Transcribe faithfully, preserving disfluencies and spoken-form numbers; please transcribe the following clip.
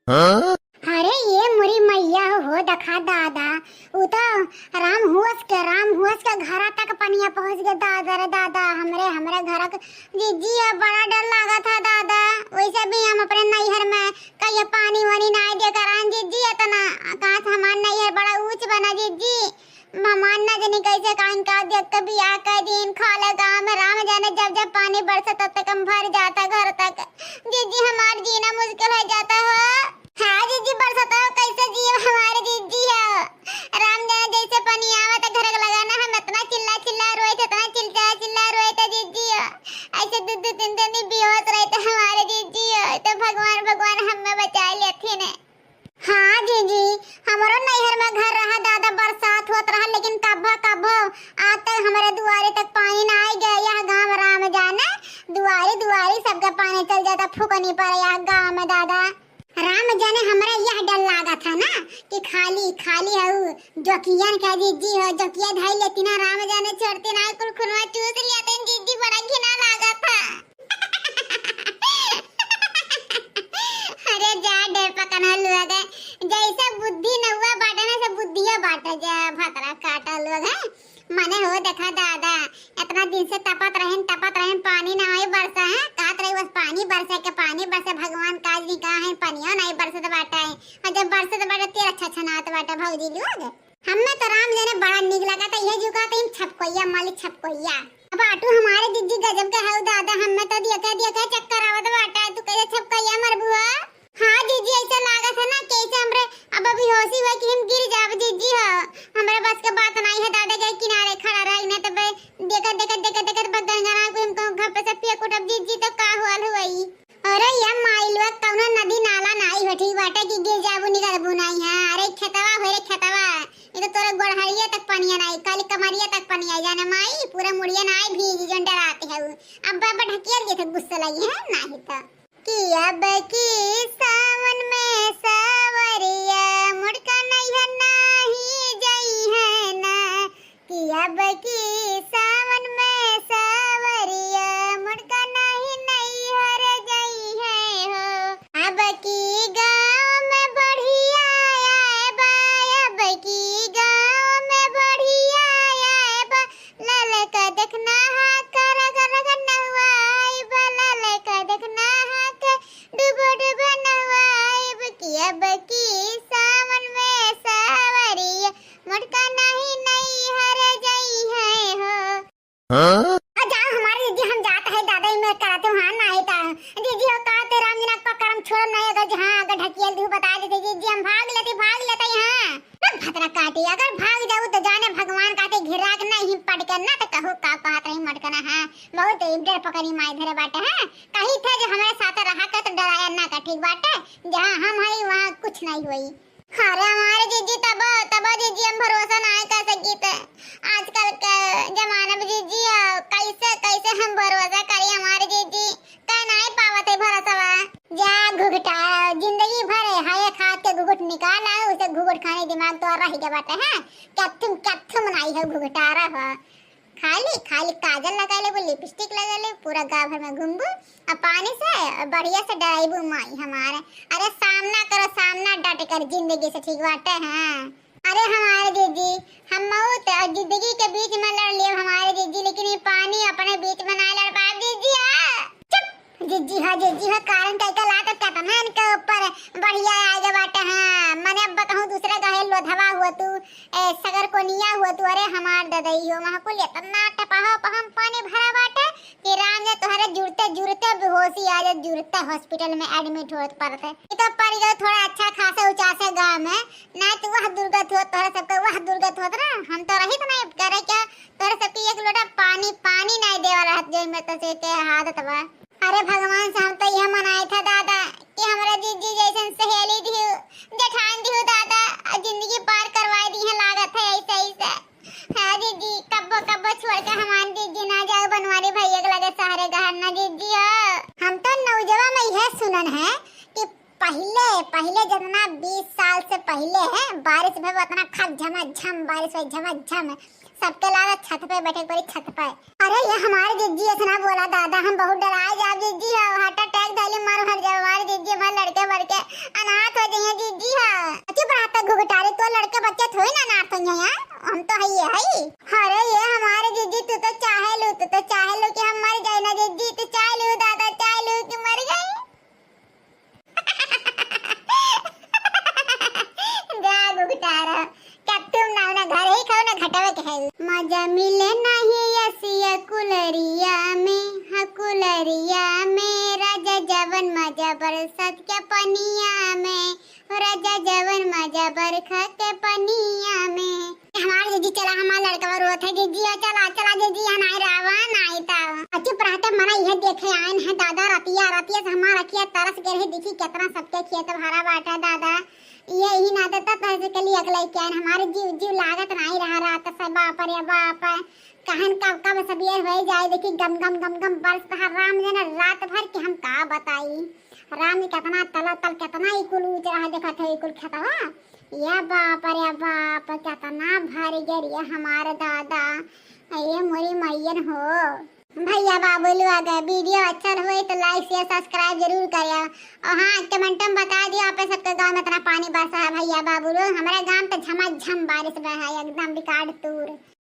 हाँ? अरे ये मोरी मइया हो, हो देखा दादा, उ तो राम हुअस के, राम हुअस के घरा तक पनिया पहुँच गए दादा रे दादा। हमरे, हमरे घर के जिज्जी, अब बड़ा डर लागत है दादा। वैसे भी हम अपने नैहर में कहिए पानी वानी ना दे करान जिज्जी, इतना कहाँ से हमार नैहर बड़ा ऊंच बना जिज्जी। हमार ना जानी कैसे काइन का देख के बियाह कर दिन, खाले गाँव में राम जाने जब जब पानी बरसे तब तक हम भर जाता घर तक। जिज्जी हमार जीना मुश्किल हो जाता हो। हाँ जिज्जी, बरसत हो कैसे जियो हमारे जिज्जी हो। राम जाने जैसे पानी आवा तो घर के लगा ना, हम इतना चिल्ला चिल्ला रोए थे, इतना चिल्ला चिल्ला रोए थे जिज्जी हो। ऐसे दो दो तीन तीन दिन बेहोश रहे थे हमारे जिज्जी हो, तो भगवान भगवान हमें बचा लेते ने। हाँ जिज्जी, हमरो नैहर में घर रहा दादा, बरसात होत रहा, लेकिन कब्बो कब्बो आज तक हमरे दुआरे तक पानी ना आए गए। यह गाँव राम जाने दुआरी दुआरी सबके पानी चल जाता, फुकनी पर यह गाँव में दादा। राम जाने हमरा यह डर लागत है ना कि खाली, खाली हऊ जोकियन के जिज्जी हो, जोकिया धई लेती ना, राम जाने छोड़ती ना, कुल खुनवा चूस लिया, तेन जिज्जी बड़ा घिना लागत है। अरे जा डर पकन हलुआ गए, जैसे बुद्धि नौआ बाटे ना, से बुद्धिया बाटे जा भतरा काटा लोग है। मने हो देखा दादा, इतना दिन से तपत रहन, तपत रहन, पानी ना होई बरसा है, कहत रही बस पानी बरसे के, पानी बरसे, भगवान काज नहीं कहा है, पनियो नहीं बरसत बाटे। और जब बरसत बाटे तेरा छछनात बाटे भौजी लोग। हमें तो राम जाने बड़ा नीक लगा था, यह जो कहा था हम छपकोइया मालिक छपकोइया। अब आटू हमारे जिज्जी गजब के हऊ दादा, हमें तो दिया कह दिया कह चक्कर आवत बाटे, तू कैसे छपकोइया मरबू हो? हाँ जिज्जी, ऐसा लागत है ना कैसे हमरे अब अभी होशी हुआ कि हम गिर जाब जिज्जी हो। हमरे बस के बात नहीं है दादा के किनारे खड़ा रही ना, तब देखत देखत देखत देखत बस गंगा ना कोई हमको घर पे से पिया कुटब जिज्जी तो का हुआ हुई। अरे ये माइलवा कौनो नदी नाला नाई हो ठीक बाटे कि गिर जाबू निकलबू नाई है। अरे खेतवा हो रे खेतवा, ये तो तोरा गोड़हरिया तक पनिया नाई, खाली कमरिया तक पनिया जाने माई, पूरा मुड़िया नाई भीग जन डराते है। अब बाबा ढकिया लिए थे गुस्सा लगी है नाही तो। कि अब की सावन में सावरिया मुड़का नैहर नाही जई है ना, कि अब की सावन में सावरिया मुड़का नाही नैहर जई है हो। अब की गाँव में बढ़िया आए बा, अब की गाँव में बढ़िया आए बा, ललका देखना हा कर कर नहवाई बा, ललका देखना हा कर डुबो डुबो नहवाइब कि अब की सावन में सावरिया मोटका नहीं नैहर जई है हो। हाँ? आ जाओ हमारे दीदी, हम जात है दादा ही मेरे कराते हो, हाँ ना है ता। दीदी हो कहा ते राम जी ना का करम छोड़ो नहीं, अगर जहाँ अगर ढकियल तू बता देते दीदी, हम भाग लेते, भाग लेते यहाँ। ना भतरा काटी, अगर भाग जाऊ तो जाने भगवान काटे घिरा के नहीं पड़ के ना तो कहू का कहत रही मटकना है। बहुत ही डर पकड़ी माई धरे बाटे है। कही थे जो हमारे साथ रहा कर तो डराया ना कर, ठीक बाटे? जहाँ हम हई वहाँ कुछ नहीं होई। अरे हमारे जीजी तब, तब जीजी हम भरोसा ना कर सकी थे। आजकल के जमाना में जीजी, कैसे, कैसे हम भरोसा करी हमारे जीजी? कह नहीं पावत है भरोसा। जा घुघटा, जिंदगी भर है एक हाथ के घुघुट निकाल आए, उसे घुघुट खाने दिमाग तो रह गया बाटे है। कथुम, कथुम नहीं है घुघटा रहा। खाली, खाली काजल लगा ले, वो लिपस्टिक लगा ले, पूरा गाँव भर में घूमबू, अब पानी से बढ़िया से डराइबू माई हमारे। अरे सामना करो, सामना डट कर जिंदगी से, ठीक बाटे, हाँ। अरे हमारे जीजी, हम मौत और जिंदगी के बीच में लड़ लिए हमारे जीजी, लेकिन ये पानी अपने बीच में ना लड़ पाए जीजी, हाँ। चुप। जिज्जी हो, जिज्जी हो, कारण कई का लात टपना इनके ऊपर बढ़िया आगे बाटे। हाँ, मने अब बताऊँ दूसरे गहे लोधवा हुआ तू, ए, सगर कोनिया हुआ तू, अरे हमार ददई हो, वहाँ कुल इतना टपहा पहम पानी भरा बाटे कि राम ने तोहरे जुड़ते जुड़ते बेहोशी आ जाए, जुड़ते हॉस्पिटल में एडमिट होत पड़ते। ये तो पड़ गए थोड़ा अच्छा खासे उचासे गाँव में, ना तो वह दुर्गत होत, तोहरे सबके वह दुर्गत होत ना, हम तो रहित नहीं करे क्या, तोहरे सबके एक लोटा पानी, पानी नहीं देवा रहत जो में तो से के हालत बा। अरे भगवान से हम तो यह मनाए था दादा कि हमरा जीजी जैसन सहेली दिहु, जेठान दिहु दादा, आ जिंदगी पार करवाए दी है लागत है ऐसे ऐसे। हाँ जीजी, कब्बो कब्बो छोड़ के हमार जीजी ना जाओ बनवारी भैया के लगे शहरे गहर ना जीजी हो। हम तो नौजवा में यह सुनन है कि पहले, पहले जितना बीस साल से पहले है बारिश में उतना खब झमाझम बारिश हुई, झमाझम सबके लागे छत पे बैठे के पड़ी, छत पे। अरे ये हमारे जिज्जी ऐसे ना बोला दादा, हम बहुत डराए जाब जिज्जी हो, heart attack धैले मर हर जाब हमारे जिज्जी, हमारे लड़के बड़के अनाथ हो जाइए जिज्जी हो। अच्छी बात है घुघटारी, तो लड़के बच्चे थोड़ी ना अनाथ होइहैं यार, हम तो है ये है। अरे ये हमारे जिज्जी, तू तो चाहे लू, तू तो चाहे लू कि हम मर जाए ना जिज्जी, तू चाहे लू दादा, चाहे लू कि मर गई। जा घुघटारा, कत्तुम ना, ना घर ही खाओ ना घटवे के है। मजा मिले नाही एसिया कुलरिया में, हाँ कुलरिया में, राजा जवन मजा बरसात के पनिया में, हो राजा जवन मजा बरखा के पनिया में। हमार जिज्जी चला, हमार लड़कवा रोत है, जिज्जी हो चला, चला जिज्जी, हम आई रावा, ना आई ता। अच्छी प्राते मना यह देखे आयन है दादा, रतिया, रतिया से हमार अखिया तरस गए रहे, देखी कितना सबके खेत भरा बाटा दादा। ये ही ना देता पैसे के लिए अगले क्या हमारे जीव, जीव लागत नाही रहा रात से, बाप रे बाप। कहन कब, कब सबेर हो जाए, देखी गम, गम, गम, गम बरस रहा राम जन रात भर के हम का बताई। राम जी कितना तल, तल कितना ही कुल ऊंच रहा, देखत है कुल खेतवा। या बाप रे बाप, कितना भर गया रे हमार दादा, ये मोरी मैयन हो। भैया बाबू लोग, अगर video अच्छा होए तो like, share, subscribe जरूर करिया। और हाँ, comment में बता दिया आप सबके गांव में इतना पानी बरसा है भैया बाबू लोग। हमारे गांव तो झमाझम बारिश बा है, एकदम record तूर।